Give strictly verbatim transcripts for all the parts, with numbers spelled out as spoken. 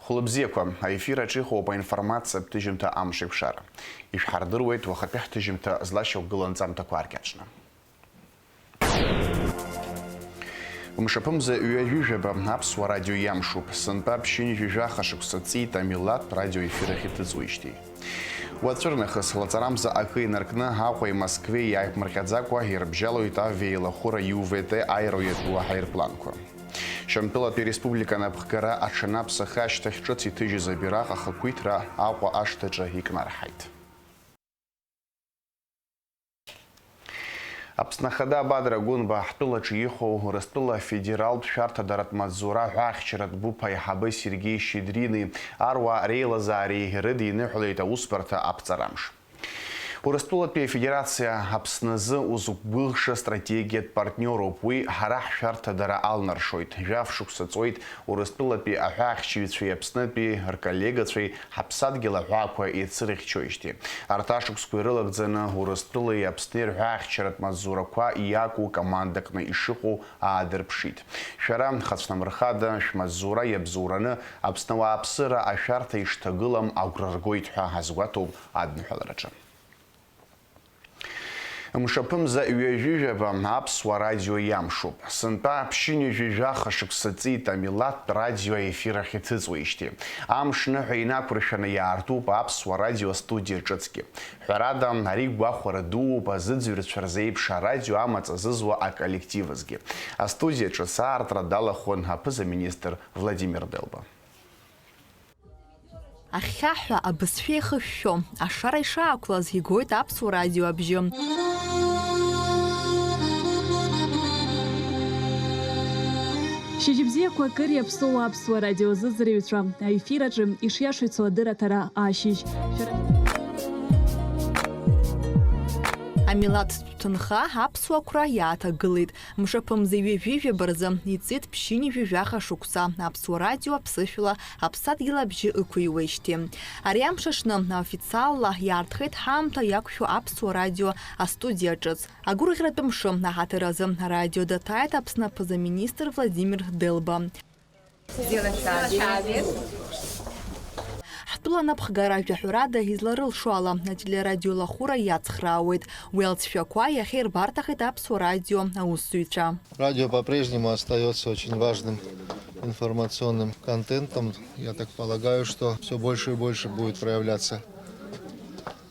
Хәлыбзиақәа, аефир аҿы иҟоуп аинформациатә ҭыжьымҭа Амшеиқәшара. Ишәҳардыруеит уахатәи ҳҭыжьымҭа злашьақәгылоу анҵамҭақәа ааркьаҿны. Мшаԥымза ҩажәижәаба Аԥсуа радио иамшуп, сынтәа ԥшьынҩажәи жәаха шықәса ҵит амилаҭтә радио ефир ахь иҭыҵуеижьҭеи. Уаҵәырнахыс лаҵарамза акы инаркны Аҟәеи Москвеи иааиԥмырҟьаӡакәа ирыбжьалоит авиаилахәыра Ю В Т аероиатәу аҳаирпланқәа. Шьамтәылатәи ареспублика анапхгара аҽанаԥсах ашьҭахь ҿыц иҭыжьыз абираҟ ахақәиҭра Аҟәа ашҭаҿы икнарҳаит. Аԥсны Ахада Бадра Гәынба ҳтәылаҿы иҟоу Урыстәыла афедералтә шәарҭадаратә маҵзура аҳәаахьчаратә гәыԥ аиҳабы Сергеи Щедрини аруаа реилазаареи ирыдиныҳәалеит аусбарҭа аԥҵарамш. Урыстәылатәи Афедерациа Аԥсназы узықәгәыӷша стратегиатә партниоруп, уи ҳара ҳшәарҭадара алнаршоит. Жәаф шықәса ҵуеит Урыстәылатәи аҳәаахьчаҩцәеи Аԥснытәи рколлегацәеи ҳаԥсадгьыл аҳәаақәа еицырыхьчоижьҭеи. Арҭ ашықәсқәа ирылагӡаны Урыстәылеи Аԥсни рҳәаахьчаратә маҵзурақәа иаку командакны ишыҟоу аадырԥшит. Шәара, хацәнамырхада, шәмаҵзура иабзоураны Аԥсны ауааԥсыра ашәарҭа ишҭагылам агәра ргоит ҳәа азгәаҭоуп адныҳәалараҿы. Мшаԥымза ҩажәижәаба Аԥсуа радио иамшуп. Сынтәа ԥшьынҩажәи жәаха шықәса ҵит амилаҭтә радио аефир ахь иҭыҵуеижьҭеи. Амш ныҳәа инақәыршәаны иаартуп Аԥсуа радио астудиа ҿыцгьы. Ҳәарада, ари гәахәара дууп азыӡырҩцәа рзеиԥш арадио амаҵ азызуа аколлективазгьы. Астудиа ҿыц аартра далахәын аԥыза-министр Владимир Делба. Ахьхьаҳәа абызшәа еихышәшәо, ашара ишаақәлаз игоит Аԥсуа радио абжьы. Шьыжьбзиақәа акыр иаԥсоу Аԥсуа радио азыӡырҩцәа, аефир аҿы ишиашоу ицо адырраҭара ашьыжь. Шәара- Амилаҭтә ҭынха аԥсуа қәра иааҭагылеит. Мшаԥымза ҩажәижәаба рзы иҵит ԥшьынҩажәи жәаха шықәса Аԥсуа радио аԥсышәала аԥсадгьыл абжьы ықәыҩуеижьҭеи. Ари амш аҽны официалла иаартхеит ҳаамҭа иақәшәо Аԥсуа радио астудиа ҿыц. Агәырӷьаратәы мшы аҳаҭыр азы арадио даҭааит Аԥсны аԥыза-министр Владимир Делба. Ҳтәыла анапхгара ажәаҳәарада изларылшо ала, ателерадиолахәыра иацхраауеит. Уи алҵшәақәа иахьирбарҭахеит Аԥсуа радио аусзуҩцәа. Радио по-прежнему остаётся очень важным информационным контентом. Я так полагаю, что всё больше и больше будет проявляться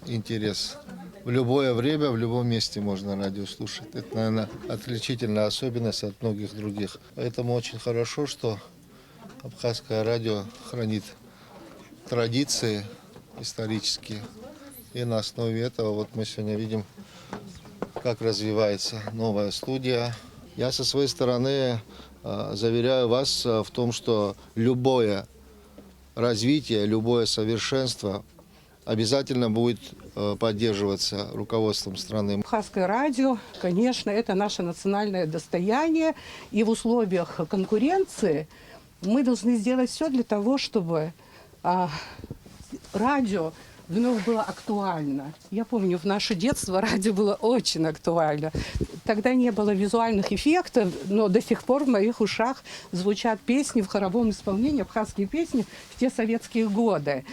интерес. В любое время, в любом месте можно радио слушать. Это, наверное, отличительная особенность от многих других. Поэтому очень хорошо, что Абхазское радио хранит традиции исторические. И на основе этого вот мы сегодня видим, как развивается новая студия. Я со своей стороны, э, заверяю вас, э, в том, что любое развитие, любое совершенство обязательно будет, э, поддерживаться руководством страны. Абхазское радио, конечно, это наше национальное достояние, и в условиях конкуренции мы должны сделать всё для того, чтобы, а, радио вновь было актуально. Я помню, в наше детство радио было очень актуально. Тогда не было визуальных эффектов, но до сих пор в моих ушах звучат песни в хоровом исполнении, абхазские песни в те советские годы.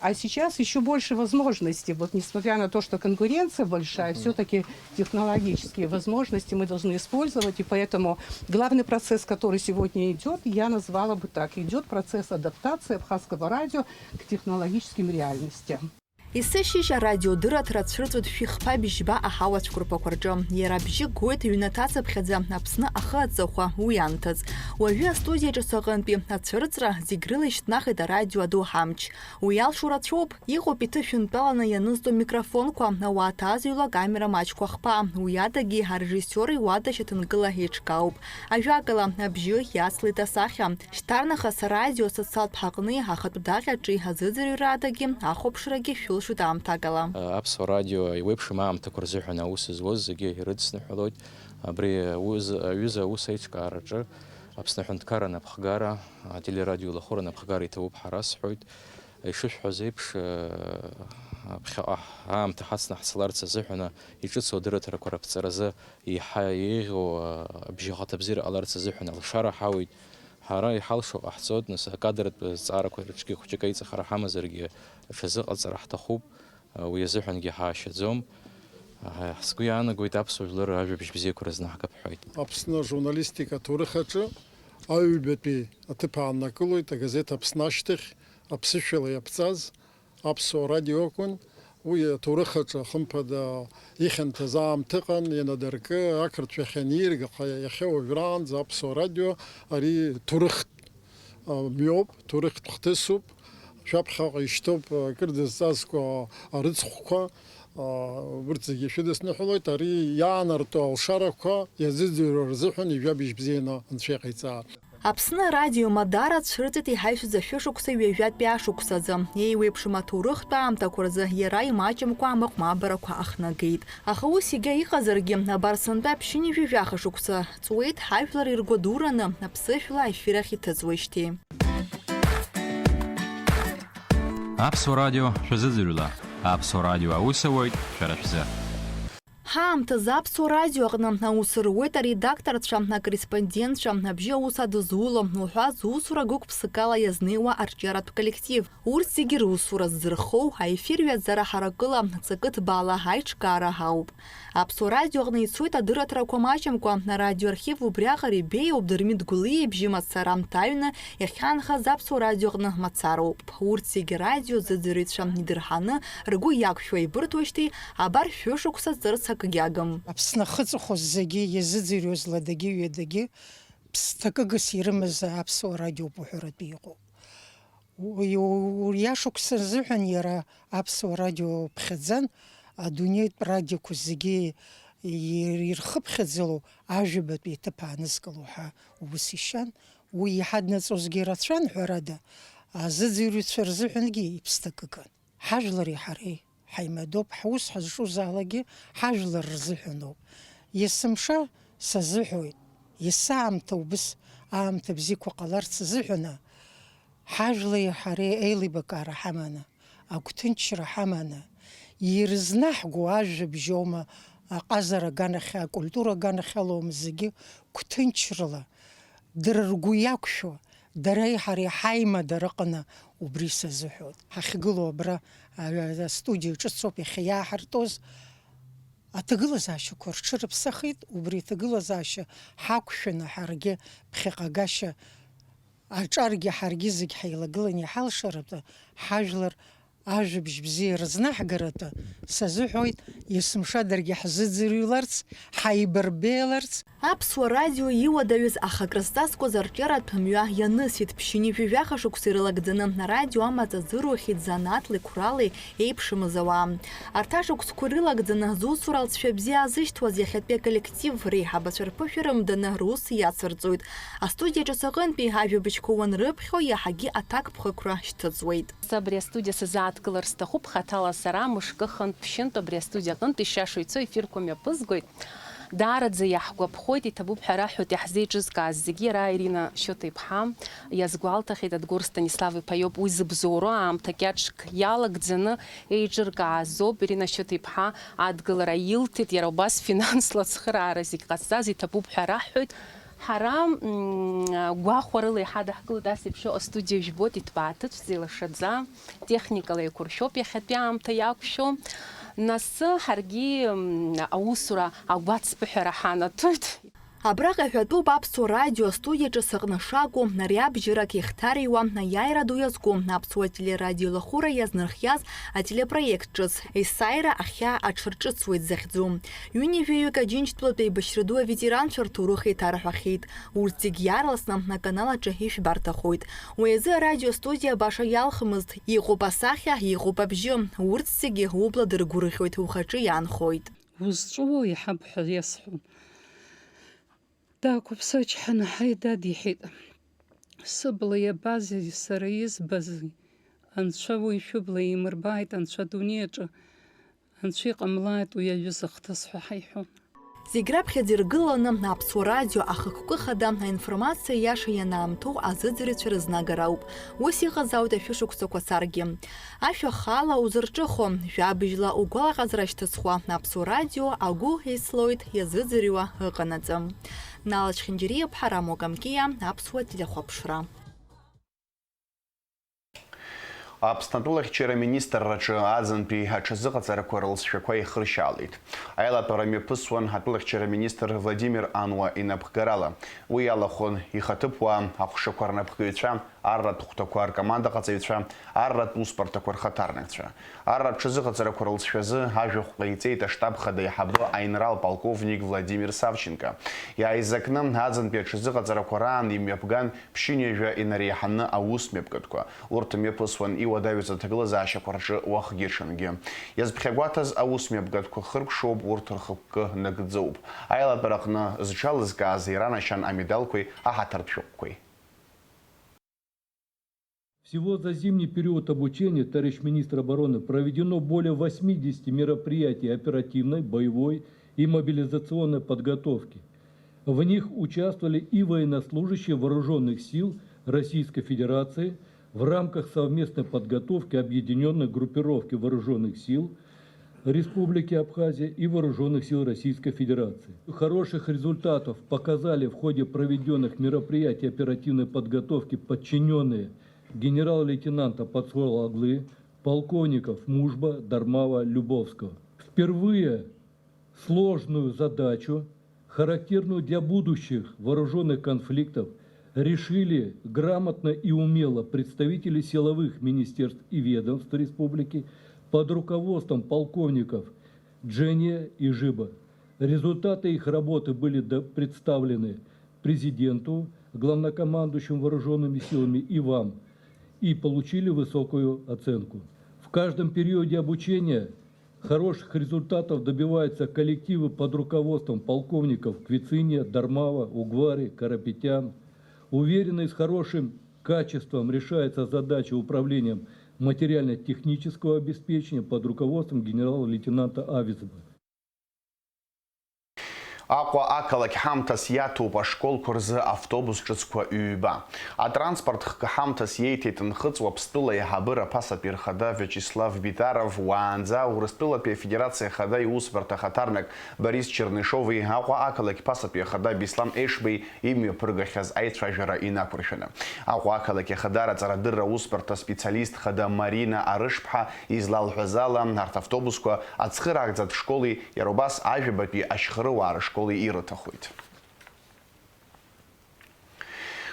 А сейчас ещё больше возможностей. Вот несмотря на то, что конкуренция большая, всё-таки технологические возможности мы должны использовать. И поэтому главный процесс, который сегодня идёт, я назвала бы так. Идёт процесс адаптации абхазского радио к технологическим реальностям. Есышьыжь арадиодырраҭара цәырҵуеит шәи хԥа бжьба аҳауа цәқәырԥақәа рҿы. Иара абжьы гоит ҩнаҭацыԥхьаӡа Аԥсны ахы аҵыхәа уи анҭыҵ. Уажәы астудиа ҿыц аҟынтәи ацәырҵра зегь рыла ишьҭнахит арадио адоуҳа амч. Уи иалшо рацәоуп, иҟоуп иҭышәынтәаланы ианызҵо микрофонқәа, ауаа ҭазҩуа акамера маҷқәа хԥа, уи адагьы арежиссиор иуада шьаҭанкыла еиҿкаауп. Ажәакала, абжьы иацлеит асахьа. Шьҭарнахыс арадио асоциалтә ҳаҟни ахатә даҟьаҿи азыӡырҩра адагьы ахәаԥшрагьы шәылшоит аамҭакала. Аԥсуа радио еиуеиԥшым аамҭақәа рзыҳәан аус зуаз зегьы ирыдысныҳәалоит. Абри аус-, аҩыза аус аиҿкаараҿы Аԥсны аҳәынҭқарра анапхгара, ателерадиолахәыра анапхгара иҭабуп ҳәа расҳәоит. Ишышәҳәаз еиԥш, э, ԥхьаҟа аамҭа ҳацнаҳцаларц азыҳәан, иҿыцу адырраҭарақәа раԥҵаразы еиҳа еиӷьу, э, абжьы ахаҭабзиара ҟаларц азыҳәан алшара ҳауеит. Ҳара иҳалшо ҟаҳҵоит, нас, акадртә зҵаарақәа рҿгьы хәыҷык аиҵахара ҳамазаргьы, аҽазыҟаҵара ҳҭахуп, уи азыҳәангьы ҳаашьаӡом. Сгәы иаанагоит, аԥсуа жәлар ажәабжь бзиақәа рызнаҳгап ҳҳәоит. Аԥсны ажурналистика аҭоурых аҿы аҩбатәи аҭыԥ ааннакылоит агазеҭ Аԥсны ашьҭахь аԥсышәала иаԥҵаз Аԥсуа радио акәын. Уи аҭоурых аҿы, хымԥада, ихьанҭаз аамҭа ыҟан, ианадыркы, ақырҭшәа ахьаниирга, аха иахьа уажәраанӡа Аԥсуа радио ари ҭоурыхтә, а, мҩоуп, ҭоурыхтә хҭысуп. Шәаԥхьаҟа ишьҭоуп, а, кыр дызҵазкуа арыцхәқәа, а, урҭ зегьы шәыдысныҳәалоит. Ари иаанарту алшарақәа иазыӡырҩуа рзыҳәан ижәабжь бзианы Анцәа иҟаиҵааит. Аԥсны арадио Мадара цәырҵит иҳаҩсыз ашәышықәса ҩажәатәи ашықәсазы. Еиуеиԥшым аҭоурыхтә аамҭақәа рзы иара имаҷымкәа амыҟәмабарақәа ахнагеит. Аха ус егьа иҟазаргьы, абар сынтәа ԥшьынҩажәи жәаха шықәса ҵуеит ҳажәлар иргәадураны аԥсышәла аефир ахь иҭыҵуеижьҭеи. Аԥсуа радио шәазыӡырҩла, Аԥсуа радио аус ауеит шәара шәзы. Ҳаамҭазы Аԥсуа радио аҟны аус руеит аредакторцәа, акорреспондентцәа, абжьы аус адызуло, уҳәа зусура гәык-ԥсыкала иазнеиуа арҿиаратә коллектив. Урҭ зегьы русура ззырхоу аефир ҩаӡара ҳаракыла, ҵакы ҭбаала аиҿкаара ауп. Аԥсуа радио аҟны ицоит адырраҭарақәа маҷымкәа, арадиоархив убриаҟара ибеиоуп Дырмит Гәлиа ибжьы мацара ҭаҩны иахьаанхаз Аԥсуа радио аҟны мацароуп. Урҭ зегьы радио зыӡырҩцәа идырҳаны, ргәы иақәшәо еибырҭоижьҭеи, абар шәышықәса ҵырц акгьы агым. Аԥсны ахы-ҵыхәа зегьы иазыӡырҩуаз ладагьы ҩадагьы ԥсҭакыгас ирымаз Аԥсуа радиоуп уҳәаратәы иҟоуп. Уи, уи ашықәса азыҳәан иара Аԥсуа радио ԥхьаӡан, адунеитә радиоқәа зегьы ир-, ирхыԥхьаӡало ажәабатәи аҭыԥ аанызкыло ҳәа ус ишьан. Уи иҳаднаҵозгьы рацәан, ҳәарада, азыӡырҩцәа рзыҳәангьы иԥсҭакыган. Ҳажәлари ҳареи ҳаимадоуп, ҳус ҳазҿузаалакгьы ҳажәлар рзыҳәаноуп. Есымша сазыҳәоит, есаамҭа убыс аамҭа бзиақәа ҟаларц азыҳәаны, ҳажәлеи ҳареи еилибакаара ҳаманы, агәҭынчра ҳаманы, ирызнаҳго ажәабжьоума, аҟазара аганахьала, акультура аганахьалоума, зегьы гәҭынчрала, дара ргәы иақәшәо, дареи ҳареи ҳаимадара ыҟаны убри сазыҳәоит. Ҳахьгылоу абра, а, астудиа ҿыцоуп иахьа иааҳартәоз. Аҭагылазаашьақәа рҽырыԥсахит, убри аҭагылазаашьа ҳақәшәаны ҳаргьы ԥхьаҟагашьа аҿаргьы ҳаргьы зегь ҳаилагыланы иҳалшаратәы ҳажәлар ажәабжь бзиа рызнаҳгаратәы сазыҳәоит, есымша даргьы ҳзыӡырҩларц, ҳаибарбеиларц. Аԥсуа радио иуадаҩыз, аха акрызҵазкуаз арҿиаратә мҩа ианысит, ԥшьынҩажәи жәаха шықәса ирылагӡаны арадио амаҵ азырухьеит занааҭлеи қәралеи еиԥшымыз ауаа. Арҭ ашықәсқәа ирылагӡаны зусура алҵшәа бзиа азышьҭуаз иахьатәи аколлектив реиҳабацәа рԥышәа рымданы рус иацырҵоит. Астудиаҿы саҟынтәи ажәабжьқәа уанрыԥхьо, иаҳагьы аҭакԥхықәра шьҭыҵуеит. Абри астудиа сазааҭгылар сҭахуп, хаҭала сара мышкы хынтә ԥшьынтә абри астудиа аҟынтә ишиашоу ицо ефирқәа мҩаԥызгоит. Даараӡа иаҳгәаԥхоит, иҭабуп ҳәа раҳҳәоит иаҳзеиҿызкааз зегьы, иара Ирина Шьоҭа-иԥҳа иазгәалҭахьеит, Адгәыр Станислав-иԥа иоуп уи зыбзоуроу, аамҭа кьаҿк иалагӡаны еиҿыркаазоуп, Ирина Шьоҭа-иԥҳа адгылара илҭеит, иара убас финансла ацхыраара зегь ҟазҵаз иҭабуп ҳәа раҳҳәоит. Ҳара, м, гәахәарыла иҳадаҳкылоит, ас еиԥш ыҟоу астудиа жәбоит, иҭбааҭыцәӡа, илашаӡа, техникала еиқәыршәоуп иахьатәи аамҭа иақәшәо. Нас ҳаргьы, м, аусура агәацԥыҳәара ҳанаҭоит. Абраҟа иҳәатәуп Аԥсуа радио астудиаҿы сыҟны шакәу, ари абжьарак иахьҭариуа, аиааира ду иазку, аԥсуа телерадиолахәыра иазнархиаз ателепроект ҿыц, есааира ахьаа аҽарҿыцуеит захьӡу. Ҩынҩажәаҩык Аџьынџьтәылатә еибашьра ду аветеранцәа рҭоурых еиҭарҳәахьеит. Урҭ зегь иаарласны аканал аҿы ишәбарҭахоит. Уи азы арадиостудиа баша иалхымызт, иҟоуп асахьа, иҟоуп абжьы. Урҭ зегьы убла дыргәырӷьоит, ухаҿы иаанхоит. Узҵәуо иҳаб ҳәа иасҳәон. Даақәыԥсычҳаны, ҳаи, дад, иҳәеит, сыбла иабазеи, сара избазеи? Анцәа уи шәыбла еимырбааит, Анцәа адунеи аҿы Анцәа иҟамлааит уи аҩыза ахҭыс ҳәа ҳаиҳәон. Зегь раԥхьаӡа иргыланы Аԥсуа радио ахықәкы хада аинформациа иаша ианаамҭоу азыӡырҩцәа рызнагара ауп. Ус иҟазаауеит ашәышықәсақәа царгьы. Ашәа хаала узырҿыхо, жәабжьла угәалаҟазара шьҭызхуа Аԥсуа радио агәы еицлоит иазыӡырҩуа ыҟанаҵы. Нала Чхинџьариа-ԥҳа, Рамо Камкиа, Аԥсуа телехәаԥшра. Аԥсны атәылахьчара министрраҿы аӡынтәи аҽазыҟаҵарақәа рылҵшәақәа еихыршьаалеит. Аилатәара мҩаԥысуан атәылахьчара министр Владимир Ануа инапхгарала. Уи иалахәын ихаҭыԥуаа, аҟәшақәа рнапхгаҩцәа, арратә хәҭақәа ркомандаҟаҵаҩцәа, арратә усбарҭақәа рхаҭарнакцәа. Арратә ҽазыҟаҵарақәа рылҵшәазы ажәахә ҟаиҵеит аштаб хада аиҳабы аинрал полковник Владимир Савченко. Иааизакны аӡынтәи аҽазыҟаҵарақәа раан имҩаԥган ԥшьынҩажәа инареиҳаны аус мҩаԥгатәқәа. Урҭ мҩаԥысуан иуадаҩыз аҭагылазаашьақәа рҿы уахгьы-ҽынгьы. Иазԥхьагәаҭаз аус мҩаԥгатәқәа хыркәшоуп, урҭ рхықәкы нагӡоуп. Аилатәараҟны зҽалызкааз иранашьан амедалқәеи аҳаҭыртә шәҟәқәеи. Всего за зимний период обучения, товарищ министр обороны, проведено более восьмидесяти мероприятий оперативной, боевой и мобилизационной подготовки. В них участвовали и военнослужащие вооружённых сил Российской Федерации в рамках совместной подготовки объединённой группировки вооружённых сил Республики Абхазия и вооружённых сил Российской Федерации. Хороших результатов показали в ходе проведённых мероприятий оперативной подготовки подчинённые генерал-лейтенанта Пацола Аглы, полковников Мужба, Дармава, Любовского. Впервые сложную задачу, характерную для будущих вооружённых конфликтов, решили грамотно и умело представители силовых министерств и ведомств республики под руководством полковников Джения и Жиба. Результаты их работы были до-, представлены президенту, главнокомандующему вооружёнными силами и вам, и получили высокую оценку. В каждом периоде обучения хороших результатов добиваются коллективы под руководством полковников Квициния, Дармава, Угвари, Карапетян. Уверенные с хорошим качеством решается задача управлением материально-технического обеспечения под руководством генерал-лейтенанта Авизба. Аҟәа ақалақь ҳамҭас иаҭоуп ашколқәа рзы автобус ҿыцқәа ҩба. Атранспорт хкы ҳамҭас иеиҭеит Нхыҵ Уаԥстәыла аиҳабыра ԥасатәи рхада Виачеслав Битаров, уаанӡа Урыстәылатәи Афедерациа Ахада иусбарҭа ахаҭарнак Борис Чернышови, Аҟәа ақалақь ԥасатәи ахада Беслан Ешбеи имҩаԥыргахьаз аицәажәара инақәыршәаны. Аҟәа ақалақь ахадара аҵарадырра аусбарҭа специалист хада Марина Арышԥҳа излалҳәаз ала, арҭ автобусқәа ацхыраагӡатә школи, иара убас ажәабатәи ашьхарыуаа рышколи ирыҭахоит.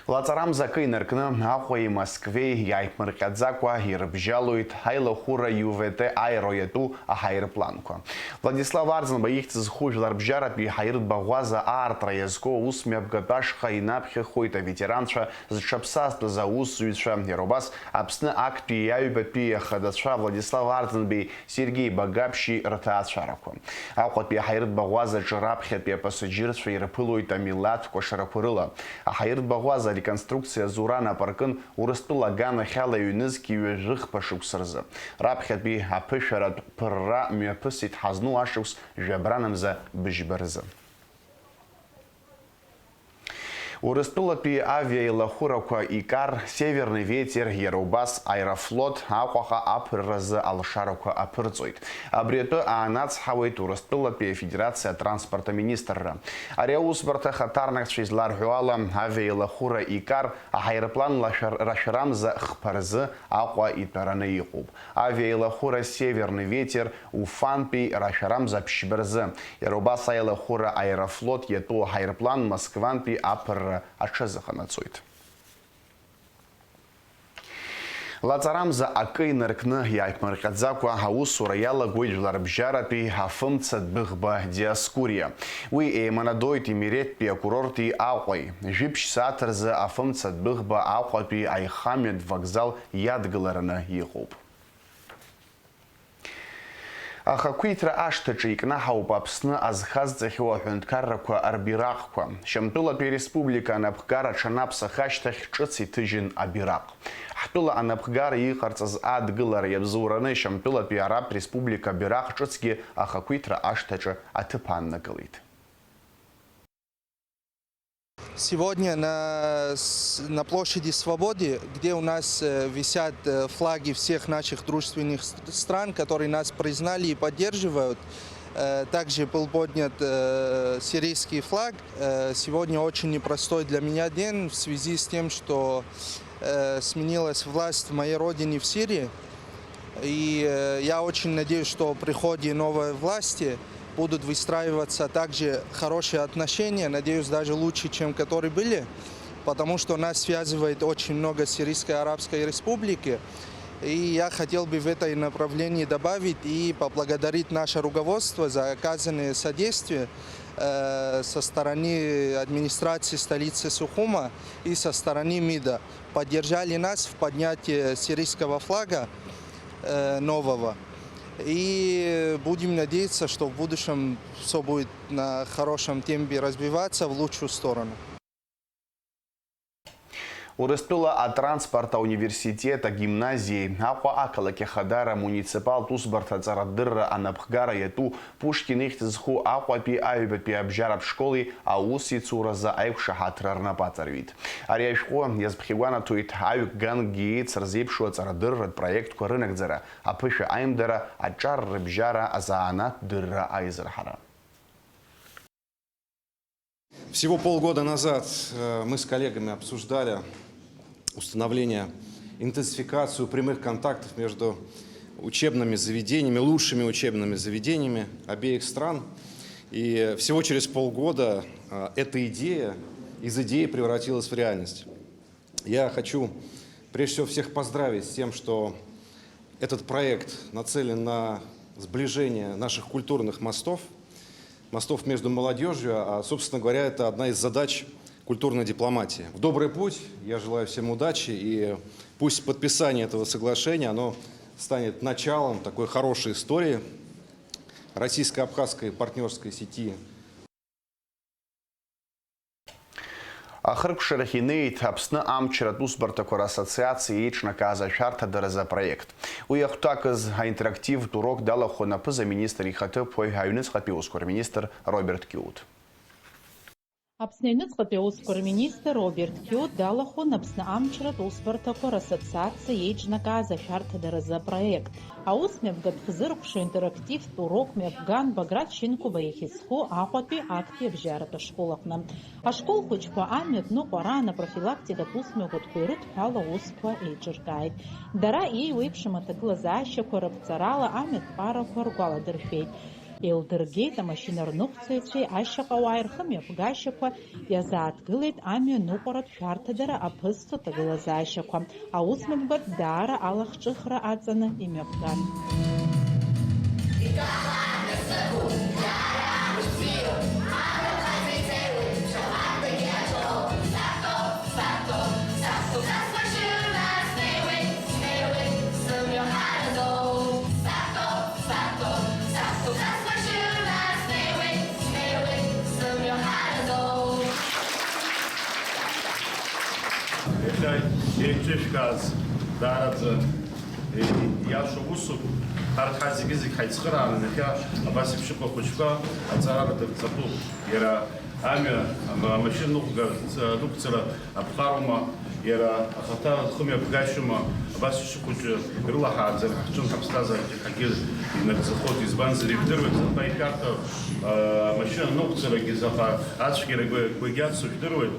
Лаҵарамза акы инаркны Аҟәеи Москвеи иааиԥмырҟьаӡакәа ирыбжьалоит аилахәыра Ю В Т Аэро иатәу аҳаирпланқәа. Владислав Арӡынба ихьӡ зху жәларбжьаратәи ҳаиртә баӷәаза аартра иазку аусмҩаԥгатә ашҟа инаԥхьахоит аветеранцәа зҽаԥсазтәыз аусзуҩцәа, иара убас Аԥсны актәи аҩбатәи ахадацәа Владислав Арӡынбеи Сергеи Багаԥшьи рҭаацәарақәа. Аҟәатәи аҳаиртә баӷәазаҿы раԥхьатәи апасаџьырцәа ирԥылоит амилаҭ кәашарақәа рыла. Аҳаиртә баӷәаза ареконструкциа азура нап аркын Урыстәыла аганахьала ҩнызқь ҩажәихԥа шықәса рзы. Раԥхьатәи аԥышәаратә ԥырра мҩаԥысит ҳазну ашықәс жәабранамза быжьба рзы. Урыстәылатәи авиаеилахәырақәа Икар, Северный ветер, иара убас Аэрофлот Аҟәаҟа аԥырразы алшарақәа аԥырҵоит. Абри атәы аанацҳауеит Урыстәылатәи Афедерациа атранспорт аминистрра. Ари аусбарҭа ахаҭарнакцәа изларҳәо ала, авиаеилахәыра Икар аҳаирплан лашәар-, рашәарамза хԥа рзы Аҟәа итәараны иҟоуп. Авиаеилахәыра Северный ветер Уфантәи рашәарамза ԥшьба рзы, иара убас аилахәыра Аэрофлот иатәу аҳаирплан Москвантәи аԥырра аҽазыҟанаҵоит. Лаҵарамза акы инаркны иааиԥмырҟьаӡакәа аусура иалагоит жәларбжьаратәи афымца Дәыӷба Диоскуриа. Уи еиманадоит Имереттәи акурорти Аҟәеи. Жәиԥшь сааҭ рзы афымца Дәыӷба Аҟәатәи аихамҩатә вокзал иадгылараны иҟоуп. Ахақәиҭра ашҭаҿы икнаҳауп Аԥсны азхазҵахьоу аҳәынҭқаррақәа рбираҟқәа. Шьамтәылатәи ареспублика анапхгара аҽанаԥсах ашьҭахь ҿыц иҭыжьын абираҟ. Ҳтәыла анапхгара иҟарҵаз адгылара иабзоураны Шьамтәылатәи Арабтә Республика абираҟ ҿыцгьы ахақәиҭра ашҭаҿы аҭыԥ ааннакылеит. Сегодня на, с-, на площади Свободы, где у нас, э, висят, э, флаги всех наших дружественных с-, стран, которые нас признали и поддерживают, Э, Также был поднят э, сирийский флаг. Э, Сегодня очень непростой для меня день в связи с тем, что э, сменилась власть в моей родине в Сирии. И э, я очень надеюсь, что при приходе новой власти будут выстраиваться также хорошие отношения, надеюсь, даже лучше, чем которые были, потому что нас связывает очень много с Сирийской Арабской Республики. И я хотел бы в этой направлении добавить и поблагодарить наше руководство за оказанное содействие э, со стороны администрации столицы Сухума и со стороны МИДа. Поддержали нас в поднятии сирийского флага э, нового. И будем надеяться, что в будущем все будет на хорошем темпе развиваться в лучшую сторону. Урыстәыла атранспорт ауниверситет агимназиеи Аҟәа ақалақь Ахадара амуниципалтә усбарҭа аҵарадырра анапхгара иатәу Пушкин ихьӡ зху Аҟәатәи аҩбатәи абжьаратә школи аусеицуразы аиқәшаҳаҭра рнапы аҵарҩит. Ари ашәҟәы иазԥхьагәанаҭоит аҩ-гангьы еицырзеиԥшу аҵарадырратә проектқәа рынагӡара, аԥышәа аимдара, аҿар рыбжьара, азанааҭ дырра аизырҳара. Всего полгода назад э, мы с коллегами обсуждали установление, интенсификацию прямых контактов между учебными заведениями, лучшими учебными заведениями обеих стран. И всего через полгода э, эта идея из идеи превратилась в реальность. Я хочу прежде всего всех поздравить с тем, что этот проект нацелен на сближение наших культурных мостов, мостов между молодежью, а, собственно говоря, это одна из задач культурной дипломатии. В добрый путь, я желаю всем удачи, и пусть подписание этого соглашения, оно станет началом такой хорошей истории российско-абхазской партнерской сети. Ахыркәшарахь инеит Аԥсны амчратә усбарҭақәа рассоциациа еиҿнакааз ашәарҭадаразы апроект. Уи ахәҭакыз аинтерактивтә урок далахәын аԥыза-министр ихаҭыԥуаҩ аҩныҵҟатәи аусқәа рминистр Роберт Киут. Аԥсны аҩныҵҟатәи аусқәа рминистр Роберт Киут далахәын Аԥсны амчратә усбарҭақәа рассоциациа еиҿнакааз ашәарҭадаразы апроект. Аус мҩаԥгатә хзыркәша интерактивтә урок мҩаԥган Баграт Шьынқәба иахьызху Аҟәатәи актәи абжьаратә ашкол аҟны. Ашкол хәыҷқәа амҩатә ныҟәараан апрофилактикатә усмҩаԥгатәқәа ирыдҳәало аусқәа еиҿыркааит. Дара еиуеиԥшым аҭагылазаашьақәа рыԥҵарала амҩатә ԥҟарақәа ргәаладыршәеит. Еилдыргеит амашьына рныҟәцаҩцәеи ашьаҟауааи рхымҩаԥгашьақәа, иазааҭгылеит амҩа ныҟәаратә шәарҭадара аԥызҵо ҭагылазаашьақәа. Аус мҩаԥгатә даара алахҿыхра аҵаны имҩаԥган. Иахьа еиҿышәкааз даараӡа иашоу усуп. Ҳарҭ ҳа зегьы-зегь ҳаицхырааны иахьа абас еиԥш иҟоу ахәыҷқәа аҵара рыдырҵатәуп. Иара амҩа, ама-, амашьына ныҟәга-, ныҟәцара аԥҟароума, иара ахаҭа хымҩаԥгашьоума, абас ишыхәыҷу ирылаҳааӡар, ҳахьчон ҳаԥсҭазаараҿы ҳагьы инагӡахоит, избанзар, ижәдыруеит заҟа ишәарҭоу, а, амашьына ныҟәцарагьы заҟа ацәгьарагәагьы ацу жәдыруеит,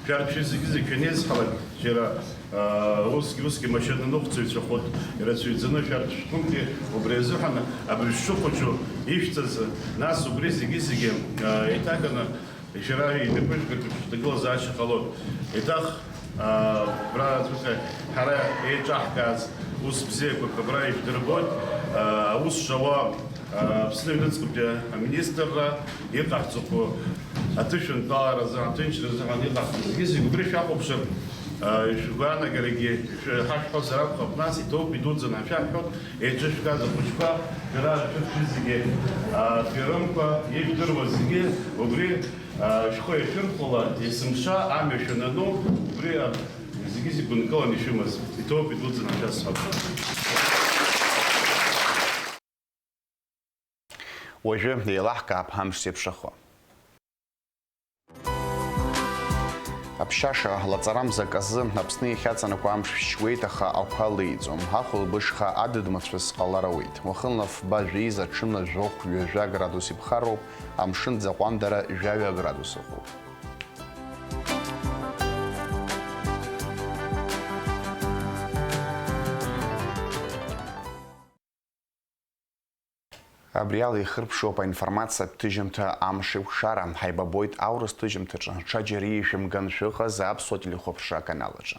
шәарҭ шәызегьы-зегь шәанеизҳалак, џьара, а, усгьы-усгьы амашьына ныҟәцаҩцәа хәыҭ ирацәаҩӡаны шәарҭ шәҟынтәи убри азыҳәан абыржә шәшыхәыҷу ишәҵаз, нас убри зегьы-зегьы, а, еиҭаганы Шәара инапыжәгартә шәҭагылазаашьа ҟалоит. Еиҭах, аа, абра аӡәык ҳара еиҿаҳкааз ус бзиақәак абра ижәдырбоит. Аа, аус зуа, аа, Аԥсны аҩныҵҟатәи аминистрра иҟаҳҵақәо аҭышәынтәаларазы, аҭынчразы ҳәа иҟаҳҵо зегьы-зегь убри шәахәаԥшыр, аа, ишәгәаанагарагьы шәа-, ҳашәҳәозар акәхап, нас иҭоуп, идуӡӡан ҳашәаҳҳәоит, еиҿышәкааз ахәыҷқәа, шәара шәыԥшәма зегьы, аа, шәирымқәа, ижәдыруа зегьы убри Шәхы иашәырхәала, есымша амҩа шәанану, убри зегьы-зегь гәынкыланы ишәымаз, иҭоуп идуӡӡаны шәасҳәап. Уажәы еилаҳкаап амш зеиԥшрахо. Аԥшьаша лаҵарамзак азы Аԥсны иахьаҵанакуа амш шьуеит, аха ақәа леиӡом. Ахәылбыҽха адыд-мацәыс ҟалар ауеит. Уахынла фба-жәеиза, аҽынла жәохә ҩажәа градус иԥхарроуп, амшын ӡаҟәандара жәаҩа градус ыҟоуп. Абри ала ихырԥшуп аинформациатә ҭыжьымҭа Амш еиқәшара. Ҳаибабоит аурыс ҭыжьымҭаҿы. Ҽаџьара ишәымган шәыҟаз аԥсуа телехәаԥшра аканал аҿы.